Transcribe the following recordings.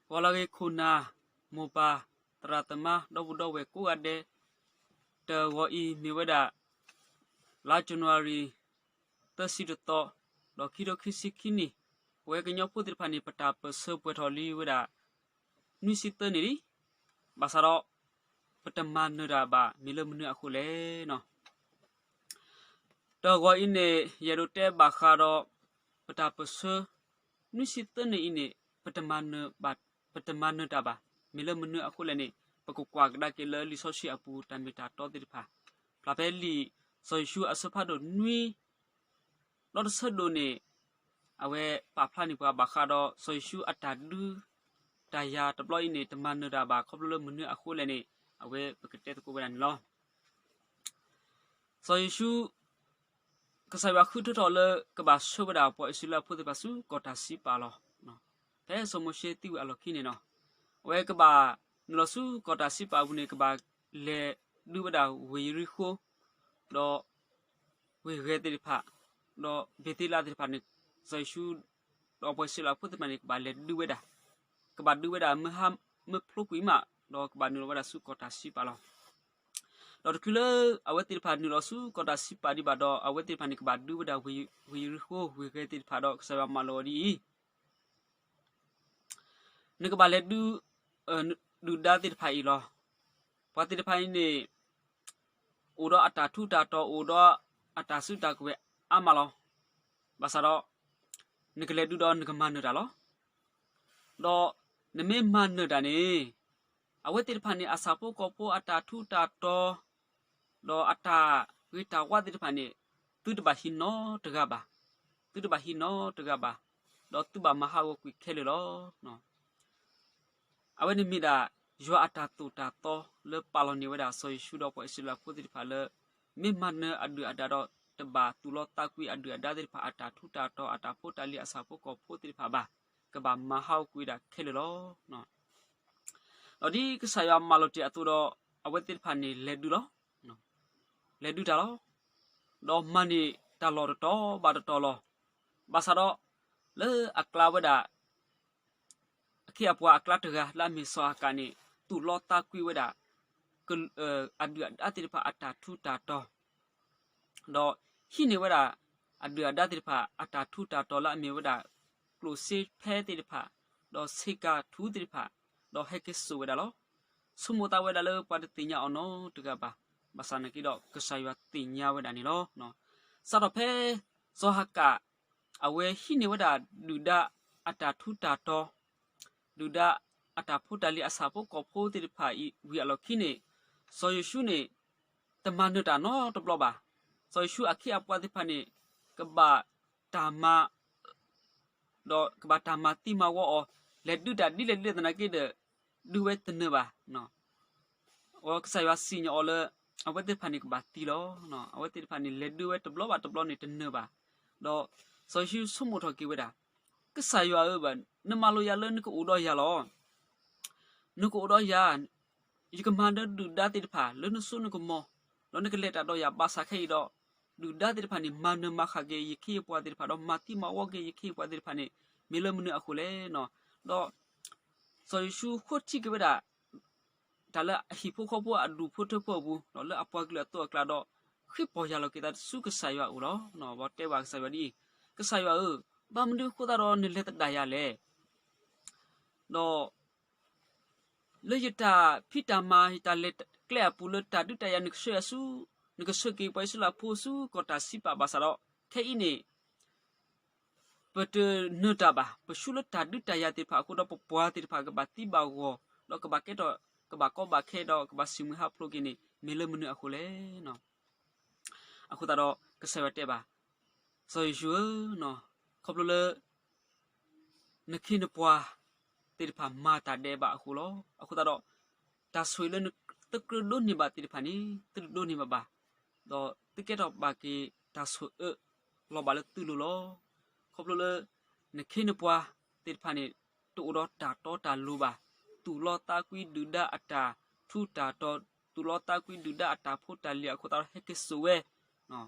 ပှၤလၢအဂ့ၤခိၣ်နၢ်, မိၢ်ပၢ်, သရၣ်သမါ, ဒီပုၢ်ဒီဝဲၢ်ကိးဂၤဒဲး, တဂီၤအံၤမ့ၢ်ဝဲဒၣ် လါ January သၢဆံတသီ, ဒီးခံထိခံဆံခံနံၣ်, ပဝဲကညီဖိသ့ၣ်တဖၣ်န့ၣ် ပတၢ်ပၢၢ်ဆၢပှဲၤထီၣ်လံဝဲဒၣ် နွံဆံသၢနံၣ်လံ. ဘၣ်ဆၣ်ဒီး ပတမၤနၢၤတၢ်ဘၣ် မ့ၢ်လၢမနုၤအဃိလဲၣ်နီၤ. တဂီၤအံၤန့ၣ် ယအဲၣ်ဒိးတဲဘၣ်ဃးဒီး ပတၢ်ပၢၢ်ဆၢ နွံဆံသၢနံၣ်အံၤန့ၣ် ပတမၤနၢၤဘၣ်, ပတမၤနၢၤတၢ်ဘၣ်, မ့ၢ်လၢမနုၤအဃိလဲၣ်န့ၣ် ပကကွၢ်ကဒါက့ၤလၢလံာ်စီဆှံအပူၤ တၢ်မ့ၢ်တၢ်တီသ့ၣ်တဖၣ်, ဖျါဖဲလံာ်စီၤယိၤၡူအဆၢဖးဒိၣ်နွံ ဒီးတဆၢဒိၣ်န့ၣ် အဝဲပာ်ဖျါန့ၢ်ပှၤဘၣ်ဃးဒီး စီၤယိၤၡူအတၢ်ဒုးတၢ်ယၤတဘျီအံၤန့ၣ် တမၤနၢၤတၢ်ဘၣ် ခီဖျိလၢမနုၤအဃိလဲၣ်န့ၣ် အဝဲပကတဲသကိးဝဲဒၣ်န့ၣ်လီၤ. စီၤယိၤၡူ ကစၢ်ယွၤဃုထၢထီၣ်လၢကဘၣ်ဆှၢဝဲဒၣ်ပှၤအံၣ်စရ့လးဖိသ့ၣ်တဖၣ်ဆူကီၢ်တၢ်စံးပာ်လီၤ. ဖဲစီၤမိၤၡ့သံဝံၤအလီၢ်ခံန့ၣ်လီၤ. အဝဲကဘၣ်နုာ်လီၤဆူကီၢ်တၢ်စံးပာ်အပူၤန့ၣ် ကဘၣ်လဲၤဒုးဝဲဒၣ်ဝ့ၢ်ယရံၣ်ဃိၣ် ဒီး ဝ့ၢ်ဂဲၤသ့ၣ်တဖၣ်, ဒီးဘ့ၤသ့လးသ့ၣ်တဖၣ်န့ၣ် စီၤယိၤၡူ ဒီးပှၤအံၣ်စရ့လးဖိသ့ၣ်တဖၣ်န့ၣ် ကဘၣ်လဲၤဒုးဝဲဒၣ်, ကဘၣ်ဒုးဝဲဒၣ်မုၢ်ဟါမုၢ်ဖျိကွံာ်မး, ဒီးကဘၣ်နုာ်လီၤဝဲဒၣ်ဆူကီၢ်တၢ်စံးပာ်လီၤ. ဒီးတချုးလၢအဝဲသ့ၣ်တဖၣ်နုာ်လီၤဆူကီၢ်တၢ်စံးပာ်ဒံးဘၣ်ဒီး အဝဲသ့ၣ်တဖၣ်န့ၣ် ကဘၣ်ဒုးဝဲဒၣ်ဝ့ၢ်ယရံၣ်ဃိၣ် ဝ့ၢ်ဂဲၤသ့ၣ်တဖၣ်ဒီး ကစၢ်ယွၤမၢလီၤအီၤဒ်အံၤ နကဘၣ်လဲၤဒုး ဒုၣ်ဒါသ့ၣ်တဖၣ်အံၤလီၤ. ပှၤသ့ၣ်တဖၣ်အံၤန့ၣ် အိၣ်ဒီးအတၢ်ထူးတၢ်တီၤ အိၣ်ဒီးအတၢ်စုတၢ်ကဝဲၤအါမးလီၤ. ဘၣ်ဆၣ်ဒီး နကလဲၤဒုးဒီးနကမၤနၢၤတၢ်လီၤ. ဒီးနမ့ၢ်မၤနၢၤတၢ်န့ၣ် အဝဲသ့ၣ်တဖၣ်န့ၣ် အဆၣ်ဖိကီၢ်ဖိအတၢ်ထူးတၢ်တီၤ ဒီးအတၢ်ဂ့ၤတၢ်ဝါသ့ၣ်တဖၣ်န့ၣ် သုတဘၣ်ဟံးနီတဂၤဘၣ်, သုတဘၣ်ဟံးနီတဂၤဘၣ်, ဒီးသုဘၣ်မၤဟးဂီၤကွံာ်ခဲလၢာ်လီၤ. အဝဲန့ၣ်မ့ၢ်ဒၣ် ယွၤအတၢ်သိၣ်တၢ်သီလၢပာ်လီၤန့ၢ်ဝဲဒၣ်စီၤယိၤၡူဒီးပှၤအံၣ်စရ့လးဖိသ့ၣ်တဖၣ်လၢ မ့ၢ်မၤနၢၤအဒုၣ်အဒါဒီး တဘၣ်သူၣ်လီသးကွံအဒုၣ်အဒါသ့ၣ်တဖၣ်အတၢ်ထူးတၢ်တီၤ အတၢ်ဖိတၢ်လံၤအဆၣ်ဖိကီၢ်ဖိသ့ၣ်တဖၣ်ဘၣ်, ကဘၣ်မၤဟးဂီၤကွံာ်ဝဲဒၣ်ခဲလၢာ်လီၤ. ဒီးဒ်ကစၢ်ယွၤမၢလီၤတ့ၢ်အသိးဒီး အဝဲသ့ၣ်တဖၣ်န့ၣ်လဲၤဒုးလီၤ. လဲၤဒုးတၢ်လီၤ. ဒီးမၤန့ၢ်တၢ်လီၢ်တတီၤဘၣ်တတီၤလီၤ. ဘၣ်ဆၣ်ဒီး လၢအကျါဝဲဒၣ် အခ့အပှၤအကျါတဂၤလၢအမ့ၢ်စီၤဟၤကၣ်န့ၣ် သူၣ်လီသးကွံဝဲဒၣ် အဒုၣ်အဒါသ့ၣ်တဖၣ်အတၢ်ထူးတၢ်တီၤ ဒီးဟံးန့ၢ်ဝဲဒၣ် အဒုၣ်အဒါသ့ၣ်တဖၣ် အတၢ်ထူးတၢ်တီၤလၢအမ့ၢ်ဝဲဒၣ် ကျိၣ်စ့ဖဲသ့ၣ်တဖၣ်, ဒီးဆ့ကၤထူသ့ၣ်တဖၣ်, ဒီးဟဲက့ၤစိာ်ဝဲဒၣ်လီၤ. ဆိကမိၣ်သးဝဲဒၣ်လၢပှၤတသ့ၣ်ညါအီၤနီတဂၤဘၣ်. ဘၣ်ဆၣ်နာ်က့ဒီး ကစၢ်ယွၤသ့ၣ်ညါဝဲဒၣ်န့ၣ်လီၤ. စးထီၣ်ဖဲ စီၤဟၤကၣ် အဝဲဟံးန့ၢ်ဝဲဒၣ်ဒုၣ်ဒါအတၢ်ထူးတၢ်တီၤ ဒုၣ်ဒါအတၢ်ဖိတၢ်လံၤအဆၣ်ဖိကီၢ်ဖိသ့ၣ်တဖၣ်အံၤဝံၤအလီၢ်ခံန့ၣ် စီၤယိၤၡူန့ၣ် တမၤနၢၤတၢ်နီတဘျီဘၣ်. စီၤယိၤၡူအခ့အပှၤသ့ၣ်တဖၣ်န့ၣ် ကဘၣ်တၢ်မၤ ဒီးကဘၣ်တၢ်မၤသံမၤဝီအီၤ လဲၤဒုးတၢ်ဒ်လဲၣ်ဒ်လဲၣ်သနာ်က့ဒီး ဒုးဝဲတနၢၤဘၣ်. အဝဲကစၢ်ယွၤစံၣ်ညီၣ်အီၤလၢ အဝဲသ့ၣ်တဖၣ်န့ၣ်ကဘၣ်သံလီၤ. အဝဲသ့ၣ်တဖၣ်န့ၣ် လဲၤဒုးဝဲတဘျီဘၣ်တဘျီန့ၣ်တနၢၤဘၣ်. ဒီးစီၤယိၤၡူဆိကမိၣ်ထီၣ်က့ၤဝဲဒၣ်, ကစၢ်ယွၤဧၢ, နမၤလိာ်ယၤလၢနကအိၣ်ဒီးယၤလီၤ. နကအိၣ်ဒီးယၤ, ယကမၤနၢၤဒုၣ်ဒါသ့ၣ်တဖၣ်လၢနစိနကမီၤ, ဒီးနကလဲၤတၢ်ဒီးယၤဘၣ်ဆၣ်ခဲအံၤဒီး ဒုၣ်ဒါသ့ၣ်တဖၣ်န့ၣ် မၤနၢၤမၤဃၣ်က့ၤ ယခ့ယပှၤသ့ၣ်တဖၣ် ဒီးမၤသံမၤဝီက့ၤ ယခ့ယပှၤသ့ၣ်တဖၣ်န့ၣ် မ့ၢ်လၢမနုၤအဃိလဲၣ်. ဒီး စီၤယိၤၡူဃိထံက့ၤဝဲဒၣ် တၢ်လၢအဟံၣ်ဖိဃီဖိအဒူၣ်ဖိထၢဖိအပူၤ ဒီးလၢအပှၤကလုာ်အသိးအကျါဒီး ဃ့ပီၢ်ယၢ်လီၤက့ၤသးဆူကစၢ်ယွၤအအိၣ်လီၤ. ဒီးတဲဘၣ်ကစၢ်ယွၤဒ်အံၤ, ကစၢ်ယွၤဧၢ, ဘၣ်မနုၤအဃိသတးဒီးနလဲၤသဒၣ်ယၤလဲၣ်. ဒီး လၢယတၢ်ဖံးတၢ်မၤ ယတၢ်လဲၤကျဲအပူၤ လၢတၢ်ဒုးတၢ်ယၤ နကဆှၢယၤဆူ, နကဆှၢက့ၤပှၤအံၣ်စရ့လးဖိဆူကီၢ်တၢ်စံးပာ်ဘၣ်ဆၣ်ဒီး ခဲအံၤန့ၣ် ပတနၢၤတၢ်ဘၣ်. ပဆူလၢတၢ်ဒုးတၢ်ယၤသ့ၣ်တဖၣ်အဃိဒီး ပပှၤသ့ၣ်တဖၣ်ကဘၣ်သံဘၣ်ဂီၢ်, ဒီးကဘၣ်ကဲထီၣ် ကဘၣ်ကီဘၣ်ခဲ ဒီးကဘၣ်ဆံးမုၢ်ဟးဖျိးက့ၤန့ၣ် မ့ၢ်လၢမနုၤအဃိလဲၣ်. အဃိသတးဒီး ကစၢ်ယွၤတဲဘၣ်, စီၤယိၤၡူဧၢ, ခီဖျိလၢ နခ့နပှၤသ့ၣ်တဖၣ်မၤတၢ်ဒဲးဘးအဃိလီၤ. အဃိသတးဒီး တၢ်ဆိၣ်ဂ့ၤလၢသုကြၢးဒိးန့ၢ်ဘၣ်သ့ၣ်တဖၣ်န့ၣ် သုတဒိးန့ၢ်ဘၣ်ဘၣ်, ဒီးသုကဲထီၣ်ဘၣ်က့ၤတၢ်ဆိၣ်အၢလီၤဘၣ်လၢသုလိၤလီၤ. ခီဖျိလၢ နခ့နပှၤသ့ၣ်တဖၣ်န့ၣ် တအိၣ်ဒီးတၢ်တီတၢ်လိၤဘၣ်, သူၣ်လီသးကွံဒုၣ်ဒါအတၢ်ထူးတၢ်တီၤ, သူၣ်လီသးကွံဒုၣ်ဒါအတၢ်ဖိတၢ်လံၤအဃိသတးဒီး ဟဲက့ၤစိာ်ဝဲ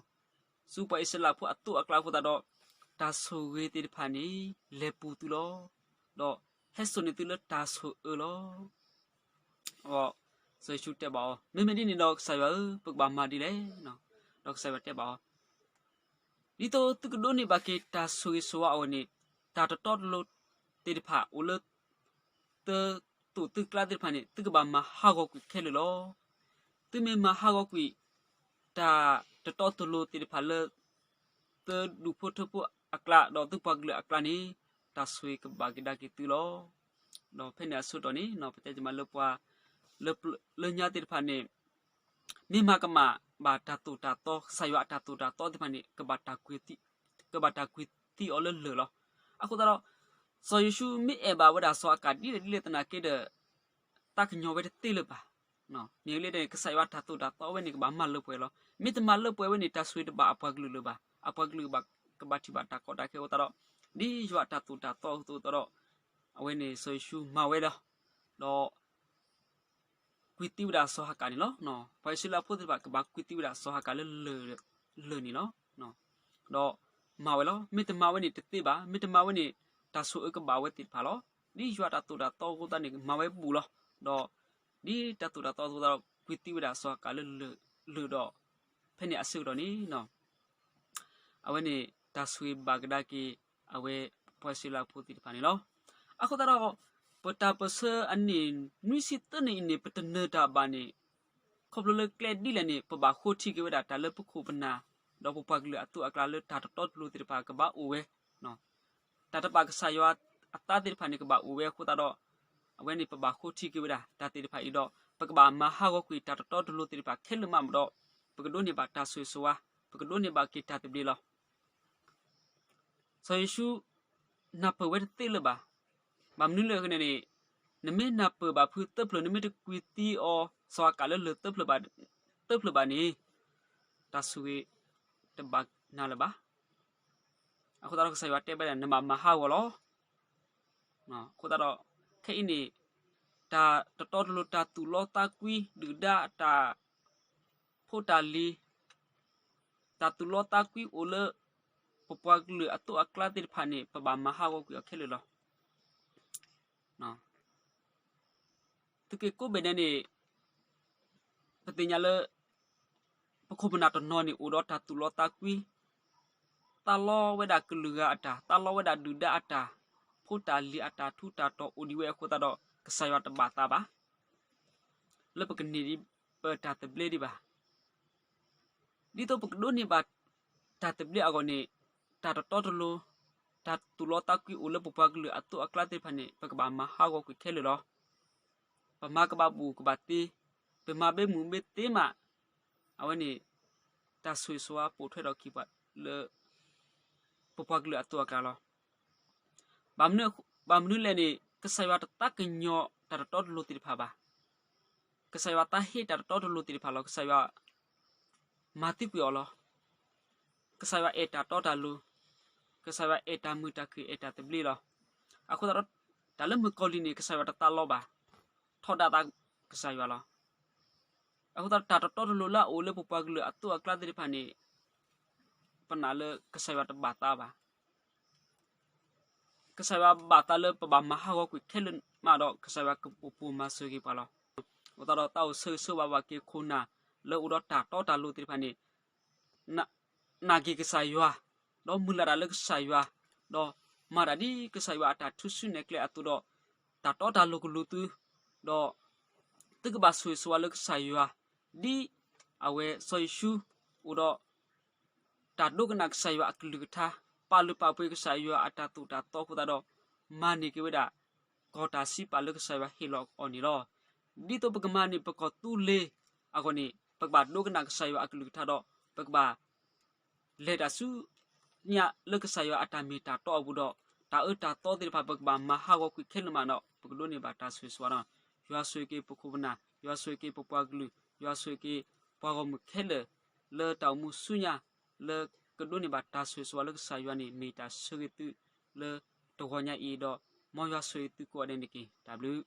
ဆူပှၤအံၣ်စရ့လးဖိအသိးအကျါအဃိသတးဒီး တၢ်ဆိၣ်ဂ့ၤသ့ၣ်တဖၣ်န့ၣ် လဲၤပူၤသုလီၤ. ဒီး ဟဲစိာ်န့ၢ်သုလၢတၢ်ဆိၣ်အၢလီၤ. စီၤယ့ၣ်ၡူးတဲဘၣ်အီၤ, မ့မ့ၢ်ဒ်န့ၣ်ဒီးကစၢ်ယွၤဧၢ, ပကဘၣ်မၤဒ်လဲၣ်. ဒီးကစၢ်ယွၤတဲဘၣ်အီၤ, ဒ်သိးသုကဒိးန့ၢ်ဘၣ်က့ၤတၢ်ဆိၣ်ဂ့ၤဆိၣ်ဝါအဂီၢ်န့ၣ်, တၢ်တတီတလိၤသ့ၣ်တဖၣ်အိၣ်လၢ သုသိးသုကျါသ့ၣ်တဖၣ်န့ၣ် သုကဘၣ်မၤဟးဂီၤကွံာ်ခဲလၢာ်လီၤ. သုမ့ၢ်မၤဟးဂီၤကွံာ် တၢ်တတီတလိၤသ့ၣ်တဖၣ်လၢ သုဒူၣ်ဖိထၢဖိအကျါ ဒီးသုပှၤကလုာ်အကျါန့ၣ်, တၢ်ဆိၣ်ဂ့ၤကဘၣ်ကဒါက့ၤသုလီၤ. ဒီးဖဲန့ၣ်အဆၢကတီၢ်န့ၣ် ပတဲတမးလၢပှၤ လၢညါသ့ၣ်တဖၣ်န့ၣ် မ့ၢ်မၤကမၣ်ဘၣ်တၢ်သိၣ်တၢ်သီ ကစၢ်ယွၤအတၢ်သိၣ်တၢ်သီသ့ၣ်တဖၣ်န့ၣ် ကဘၣ်တၢ်ကွံာ်သံအီၤလၢလၢၢ်လီၤ. အဃိသတးဒီး စီၤယိၤၡူမ့ၢ်အဲၣ်ဘၣ်ဝဲဒၣ်စီၤအၤကၣ်ဒ်လဲၣ်ဒ်လဲၣ်သနာ်က့ဒီး သးကညီၤဝဲတသ့လၢၤဘၣ်. မ့ၢ်လၢကစၢ်ယွၤတၢ်သိၣ်တၢ်သီဝဲန့ၣ် ကဘၣ်မၤလၢပှဲၤလီၤ. မ့ၢ်တမၤလၢပှဲၤဝဲန့ၣ် တၢ်ဆိၣ်ဂ့ၤတဘၣ်အပှၤကလုာ်လၢၤဘၣ်. အပှၤကလုာ်ကဘၣ်ထံၣ်ဘၣ်တၢ်ကီတၢ်ခဲအဃိသတးဒီး ဒ်ယွၤအတၢ်သိၣ်တၢ်သီအသိးဒီး အဝဲန့ၣ်စီၤယိၤၡူမၤဝဲဒီး ဒီး ကွံာ်သံဝဲဒၣ်စီၤဟၤကၣ်န့ၣ်လီၤ. ပှၤအံၣ်စရ့လးဖိသ့ၣ်တဖၣ် ကဘၣ်ကွံာ်သံဝဲဒၣ်စီၤဟၤကၣ်လၢလၢၢ်န့ၣ်လီၤ. ဒီးမၤဝဲလီၤ. မ့ၢ်တမၤဝဲန့ၣ်တသ့ဘၣ်. မ့ၢ်တမၤဝဲန့ၣ် တၢ်ဆိၣ်အၢကဘၣ်ဝဲသ့ၣ်တဖၣ်လီၤ. ဒ်ယွၤတၢ်သိၣ်တၢ်သီအဃိသတးန့ၣ် မၤဝဲဘူးလီၤ. ဒီး ဒ်တၢ်သိၣ်တၢ်သီအဃိသတးဒီး ကွံာ်သံဝဲဒၣ်စီၤဟၤကၣ်လၢလၢၢ်ဒီး ဖဲန့ၣ်အဆၢကတီၢ်န့ၣ် အဝဲန့ၣ် တၢ်ဆိၣ်ဂ့ၤဘၣ်ကဒါက့ၤ အဝဲပှၤအံၣ်စရ့လးဖိသ့ၣ်တဖၣ်န့ၣ်လီၤ. အဃိသတးဒီး ပတၢ်ပၢၢ်ဆၢအနံၣ်နွံဆံသၢနံၣ်အံၤန့ၣ် ပတနၢၤတၢ်ဘၣ်န့ၣ် ခီဖျိလၢကျဲဒ်လဲၣ်န့ၣ် ပဘၣ်ဃိထံက့ၤဝဲဒၣ်တၢ်လၢပခိၣ်ပနၢ် ဒီးပပှၤကလုာ်အသိးအကျါလၢတၢ်တတီတလိၤသ့ၣ်တဖၣ်ကဘၣ်အိၣ်ဝဲ တၢ်တဘၣ်ကစၢ်ယွၤအသးသ့ၣ်တဖၣ်န့ၣ် ကဘၣ်အိၣ်ဝဲအဃိသတးဒီး အဝဲန့ၣ်ပဘၣ်ဃိထံက့ၤဝဲဒၣ်တၢ်သ့ၣ်တဖၣ်အံၤဒီး ပကဘၣ်မၤဟးဂီၤကွံာ်တၢ်တတီတလိၤသ့ၣ်တဖၣ်ခဲလၢာ်မးဒီး ပကဒိးန့ၢ်ဘၣ်တၢ်ဆိၣ်ဂ့ၤဆိၣ်ဝါ ပကဒိးန့ၢ်ဘၣ်က့ၤတၢ်သဘျ့လီၤ. စီၤယိၤၡူ နၢ်ပၢၢ်ဝဲတသ့လၢၤဘၣ်. ဘၣ်မနုၤလဲၣ်န့ၣ် နမ့ၢ်နၢ်ပၢၢ်ဘၣ်ဖုသၢဖျၢၣ် နမ့ၢ်တကွံာ်သံအီၤ စီၤအၤကၣ်လၢလၢၢ်သၢဖျၢၣ်ဘၣ်န့ၣ် တၢ်ဆိၣ်ဂ့ၤတဘၣ်နၤလၢၤဘၣ်. အဃိသတးဒီးကစၢ်ယွၤတဲဘၣ်ဒၣ် နဘၣ်မၤဟးဂီၤလီၤ. အဃိသတးဒီး ခဲအံၤန့ၣ် တၢ်တတီတလိၤ တၢ်သူၣ်လီသးကွံ ဒုၣ်ဒါအတၢ်ဖိတၢ်လံၤ တၢ်သူၣ်လီသးကွံအိၣ်လၢ ပပှၤကလုာ်အသိးအကျါသ့ၣ်တဖၣ်န့ၣ် ပဘၣ်မၤဟးဂီၤကွံာ်အီၤခဲလၢာ်လီၤ. သုးက့ကိးဘ့ၣ်ဒဲးန့ၣ် ပသ့ၣ်ညါလၢ ပခိၣ်ပနၢ်တနီၤန့ၣ် အိၣ်ဒီးတၢ်သူၣ်လီသးကွံ သးလီဝဲဒၣ်ကလုာ်ဂၤအတၢ်, သးလီဝဲဒၣ်ဒုၣ်ဒါအတၢ်, ဖိတၢ်လံၤအတၢ်ထူးတၢ်တီၤအိၣ်ဒံးဝဲအဃိသတးဒီး ကစၢ်ယွၤတဘၣ်သးဘၣ် လၢပကန့ၢ်ဒံးပတၢ်သဘျ့ဒံးဘၣ်. ဒ်သိးပကဒိးန့ၢ်ဘၣ်တၢ်သဘျ့အဂီၢ်န့ၣ် တၢ်တတီတလိၤ တၢ်သူၣ်လီသးကွံအိၣ်လၢပပှၤကလုာ်အသိးအကျါသ့ၣ်တဖၣ်န့ၣ် ပကဘၣ်မၤဟးဂီၤကွံာ်ခဲလၢာ်လီၤ. ပမၤကဘၣ်ဘူးကဘၣ်သ့, ပမၤဘၣ်မုာ်ဘၣ်သ့မး, အဝဲန့ၣ် တၢ်ဆိၣ်ဂ့ၤဆိၣ်ဝါပိာ်ထွဲထီၣ်က့ၤပှၤလၢ ပပှၤကလုာ်အသိးအကျါလီၤ. ဘၣ်မနုၤလဲၣ်န့ၣ် ကစၢ်ယွၤတသးကညီၤတၢ်တတီတလိၤသ့ၣ်တဖၣ်ဘၣ်. ကစၢ်ယွၤသးဟ့တၢ်တတီတလိၤသ့ၣ်တဖၣ်လီၤ. ကစၢ်ယွၤ မၤသံကွံာ်အီၤလီၤ. ကစၢ်ယွၤအဲၣ်တၢ်တီတၢ်လိၤ, ကစၢ်ယွၤအဲၣ်တၢ်မုာ်တၢ်ခုၣ် အဲၣ်တၢ်သဘျ့လီၤ. အဃိသတးဒီး တၢ်လၢမုၣ်ကီၤလံၢ်န့ၣ် ကစၢ်ယွၤတသးလီဘၣ်, ထီဒါသးကစၢ်ယွၤလီၤ. အဃိသတးဒီး တၢ်တတီတလိၤလၢအအိၣ်လၢပပှၤကလုာ်အသိးအကျါသ့ၣ်တဖၣ်န့ၣ် ပနာ်လၢကစၢ်ယွၤတဘၣ်သးဘၣ်. ကစၢ်ယွၤဘၣ်သးလၢပဘၣ်မၤဟးဂီၤကွံာ်ခဲလၢာ်မးဒီး ကစၢ်ယွၤကပိာ်မၤစၢၤက့ၤပှၤလီၤ. အဃိသတးဒီး သးအိၣ်ဆၢဂ့ၤဆၢဝါဘၣ်က့ၤခိၣ်နၢ် လၢအိၣ်ဒီးတၢ်တီတၢ်လိၤသ့ၣ်တဖၣ်န့ၣ် နာ်က့ၤကစၢ်ယွၤ, ဒီးမုၢ်လၢ်တၢ်လၢကစၢ်ယွၤ, ဒီးမၤတၢ်ဒ်ကစၢ်ယွၤအတၢ်ထုးစုနဲၣ်ကျဲအသိးဒီး တၢ်တီတၢ်လိၤကလူးသု, ဒီးသုကဘၣ်ဆိၣ်ဂ့ၤဆိၣ်ဝါလၢကစၢ်ယွၤ, ဒ်အဝဲစီၤယိၤၡူအိၣ်ဒီး တၢ်ဒိကနၣ်ကစၢ်ယွၤအကလုၢ်ကထါ, ပာ်လုၢ်ပာ်ပှ့ၤကစၢ်ယွၤအတၢ်သိၣ်တၢ်သီအဃိသတးဒီး မၤန့ၢ်က့ၤဝဲဒၣ် ကီၢ်တၢ်စံးပာ်လၢကစၢ်ယွၤဟ့ၣ်လီၤအီၤန့ၣ်လီၤ. ဒ်သိးပကမၤန့ၢ်ပကီၢ်သူလ့ၤအဂီၢ်န့ၣ် ပကဘၣ်ဒိကနၣ်ကစၢ်ယွၤအကလုၢ်ကထါဒီး ပကဘၣ် လဲၤတၢ်ဆူညါလၢကစၢ်ယွၤအတၢ်မ့ၢ်တၢ်တီအပူၤဒီး တၢ်အၢတၢ်သီသ့ၣ်တဖၣ် ပကဘၣ်မၤဟးဂီၤကွံာ်ခဲလၢာ်မးဒီး ပကဒိးန့ၢ်ဘၣ်တၢ်ဆိၣ်ဂ့ၤဆိၣ်ဝါလီၤ. ယွၤဆိၣ်ဂ့ၤက့ၤပခိၣ်ပနၢ်, ယွၤဆိၣ်ဂ့ၤက့ၤပပှၤကလုာ်, ယွၤဆိၣ်ဂ့ၤက့ၤပှၤဂီၢ်မုၢ်ခဲလၢာ် လၢတၢ်အိၣ်မူဆူညါ လၢကဒိးန့ၢ်ဘၣ်တၢ်ဆိၣ်ဂ့ၤဆိၣ်ဝါလၢကစၢ်ယွၤန့ၣ် မ့ၢ်တၢ်ဆၢဂ့ၤသုလၢတဂီၤညါအံၤဒီး မ်ယွၤဆိၣ်ဂ့ၤသုကိးဂၤဒဲးန့ၣ်တက့ၢ်. တၢ်ဘျုး